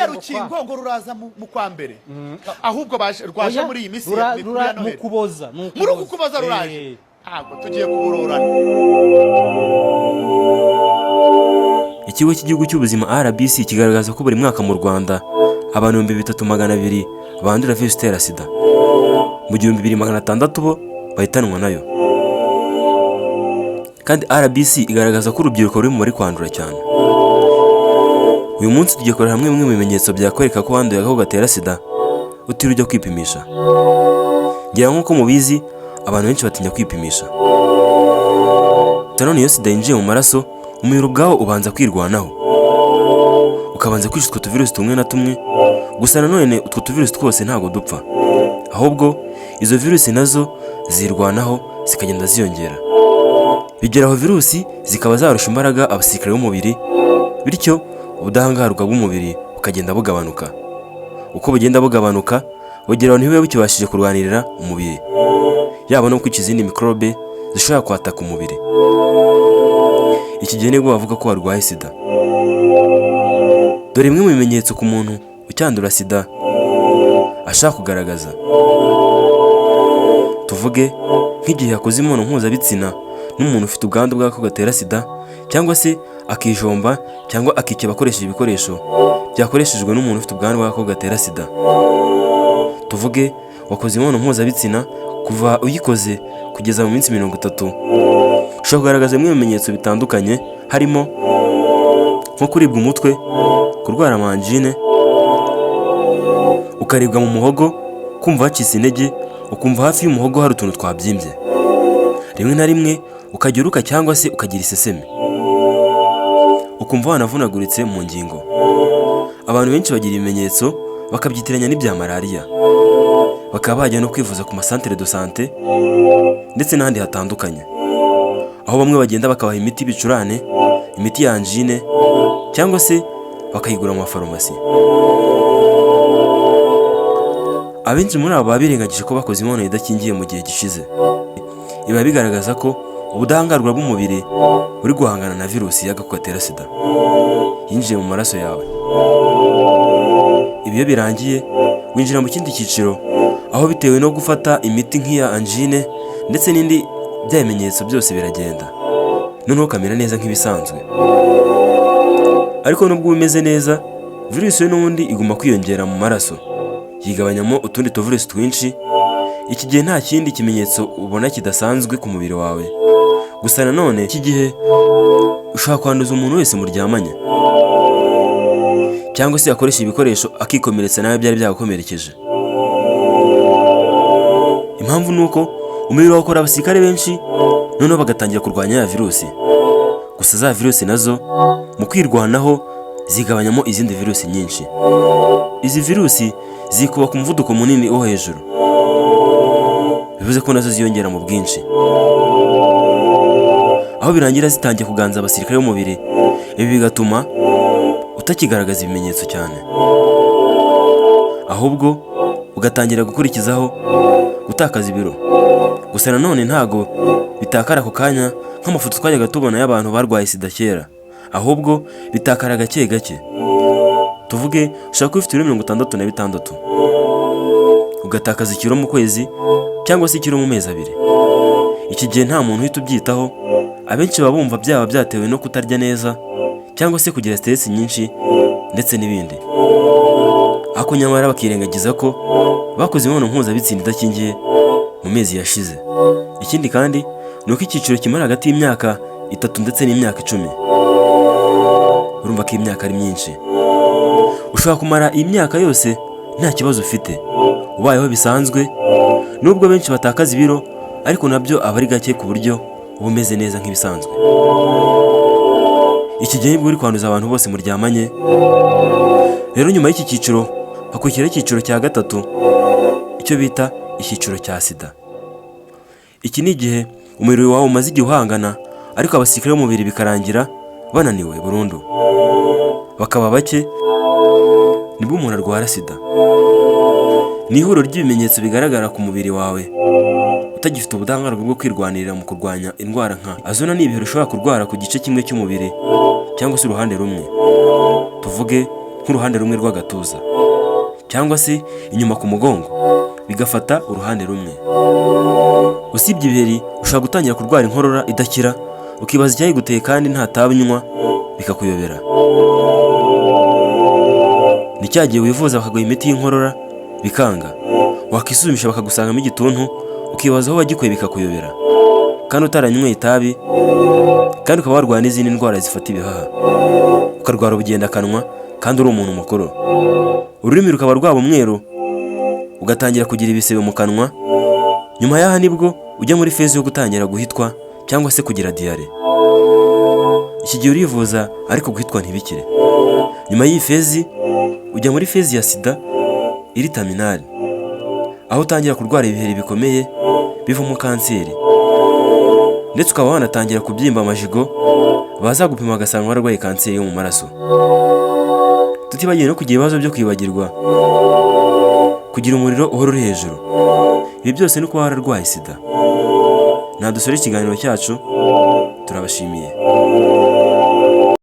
Ruriya ngo rukingo kwa. ngo ruraza mu kwa mbere, ahubwo rwaje Oya, muri iyi minsi mikuru ya mu Noheli. Kuboza, mu Muri uku Kuboza ruraje. Ntabwo tugiye kuburorana. Ikigo cy'Igihugu cy'Ubuzima RBC kigaragaza ko buri mwaka mu Rwanda abantu 3200 bandura virusi itera SIDA, mu 2600 bo bahitanwa nayo. Kandi RBC igaragaza ko urubyiruko ruri mu bari kwandura cyane. Uyu munsi tugiye kureba hamwe bimwe mu bimenyetso byakwereka ko wanduye agakoko gatera SIDA utiriwe ujya kwipimisha. Ngira nk'uko mubizi, abantu benshi batinya kwipimisha. Nanone iyo SIDA yinjiye mu maraso, umubiri ubwawo ubanza kwirwanaho, ukabanza kwica utwo tuvirusi tumwe na tumwe. Gusa nanone utwo tuvirusi twose ntabwo dupfa, ahubwo izo virusi nazo zirwanaho zikagenda ziyongera, bigera aho virusi zikaba zarusha imbaraga abasirikare b'umubiri, bityo ubudahangarwa bw'umubiri bukagenda bugabanuka. Uko bugenda bugabanuka, bugera aho ntibibe bukibashije kurwanirira umubiri, yaba no kwica izindi mikorobe zishobora kwataka umubiri. Iki gihe nibwo bavuga ko warwaye SIDA. Dore bimwe mu bimenyetso ku muntu ucyandura SIDA ashaka kugaragaza. Tuvuge nk'igihe yakoze imibonano mpuzabitsina n'umuntu ufite ubwandu bw'agakoko gatera SIDA, cyangwa se akijomba cyangwa akikeba akoresheje ibikoresho byakoreshejwe n'umuntu ufite ubwandu bw'agakoko gatera SIDA. Tuvuge wakoze imibonano mpuzabitsina, kuva uyikoze kugeza mu minsi 30 ushobora kugaragaza bimwe mu bimenyetso bitandukanye, harimo nko kuribwa umutwe, kurwara angine, ukaribwa mu muhogo, kumva wacitse intege, ukumva hafi y'umuhogo hari utuntu twabyimbye, rimwe na rimwe ukajya uruka cyangwa se ukagira iseseme, ukumva wanavunaguritse mu ngingo. Abantu benshi bagira ibimenyetso bakabyitiranya n'ibya malariya, bakaba bajya no kwivuza ku masantere de santé ndetse n'ahandi hatandukanye, aho bamwe bagenda bakabaha imiti y'ibicurane, imiti ya angine, cyangwa se bakayigura mu mafarumasi. Abenshi muri abo baba birengagije ko bakoze imibonano idakingiye mu gihe gishize. Biba bigaragaza ko ubudahangarwa bw'umubiri buri guhangana na virusi y'agakoko gatera SIDA yinjiye mu maraso yawe. Ibi iyo birangiye, winjira mu kindi cyiciro, aho bitewe no gufata imiti nk'iya angine ndetse n'indi, bya bimenyetso byose biragenda, noneho ukamera neza nk'ibisanzwe. Ariko nubwo uba umeze neza, virusi yo n'ubundi iguma kwiyongera mu maraso, yigabanyamo utundi tuvirusi twinshi. Iki gihe nta kindi kimenyetso ubona kidasanzwe ku mubiri wawe. Gusa nanone iki gihe ushobora kwanduza umuntu wese muryamanye, cyangwa se yakoresha ibikoresho akikomeretsa nawe byari byagukomerekeje. Impamvu ni uko umubiri wawe ukora abasirikare benshi, noneho bagatangira kurwanya ya virusi. Gusa za virusi nazo mu kwirwanaho zigabanyamo izindi virusi nyinshi. Izi virusi zikuba ku muvuduko munini wo hejuru, bivuze ko nazo ziyongera mu bwinshi, aho birangira zitangiye kuganza abasirikare b'umubiri. Ibi bigatuma utakigaragaza ibimenyetso cyane, ahubwo ugatangira gukurikizaho gutakaza ibiro. Gusa nanone ntago bitakara ako kanya nk'amafoto twajyaga tubona y'abantu barwaye SIDA kera, ahubwo bitakara gake gake. Tuvuge ushobora kuba ufite ibiro 66, ugatakaza ikiro mu kwezi cyangwa se ikiro mu mezi 2. Iki gihe nta muntu uhita ubyitaho. Abenshi baba bumva byaba byatewe no kutarya neza cyangwa se kugira stress nyinshi ndetse n'ibindi, ariko nyamara bakirengagiza ko bakoze imibonano mpuzabitsina idakingiye mu mezi yashize. Ikindi kandi ni uko icyiciro kimara hagati y'imyaka 3 ndetse n'imyaka 10. Urumva ko imyaka ari myinshi. Ushobora kumara iyi myaka yose nta kibazo ufite, ubayeho bisanzwe, nubwo benshi batakaza ibiro, ariko nabyo aba ari gake, ku buryo uba umeze neza nk'ibisanzwe. Iki gihe nibwo uri kwanduza abantu bose muryamanye. Rero nyuma y'iki cyiciro hakurikiraho icyiciro cya gatatu, icyo bita icyiciro cya SIDA. Iki ni igihe umubiri wawe umaze igihe uhangana, ariko abasirikare b'umubiri bikarangira bananiwe burundu, bakaba bake. Nibwo umuntu arwara SIDA. Ni ihuriro ry'ibimenyetso bigaragara ku mubiri wawe utagifite ubudahangarwa bwo kwirwanirira mu kurwanya indwara nka azona. Ni ibiheri ushobora kurwara ku gice kimwe cy'umubiri cyangwa se uruhande rumwe. Tuvuge nk'uruhande rumwe rw'agatuza cyangwa se inyuma ku mugongo bigafata uruhande rumwe. Usibye ibiheri, ushobora gutangira kurwara inkorora idakira, ukibaza icyayiguteye kandi nta tabi unywa, bikakuyobera. Ni cya gihe wivuza bakaguha imiti y'inkorora bikanga, wakisuzumisha bakagusangamo igituntu, ukibaza aho wagikuye bikakuyobera kandi utaranyweye itabi, kandi ukaba warwara n'izindi ndwara zifata ibihaha, ukarwara ubugendakanwa kandi uri umuntu mukuru, ururimi rukaba rwaba umweru, ugatangira kugira ibisebe mu kanwa. Nyuma y'aha nibwo ujya muri phase yo gutangira guhitwa cyangwa se kugira diyare. Iki gihe urivuza ariko guhitwa ntibikire. Nyuma y'iyi phase ujya muri phase ya sida iri terminal, aho utangira kurwara ibiheri bikomeye bivamo kanseri, ndetse ukaba wanatangira kubyimba amajigo, bazagupima bagasanga wararwaye kanseri yo mu maraso. Tutibagiwe no kugira ibibazo byo kwibagirwa, kugira umuriro uhora uri hejuru. Ibi byose ni ukuba wararwaye sida. Nta dusore ikiganiro cyacu, turabashimiye.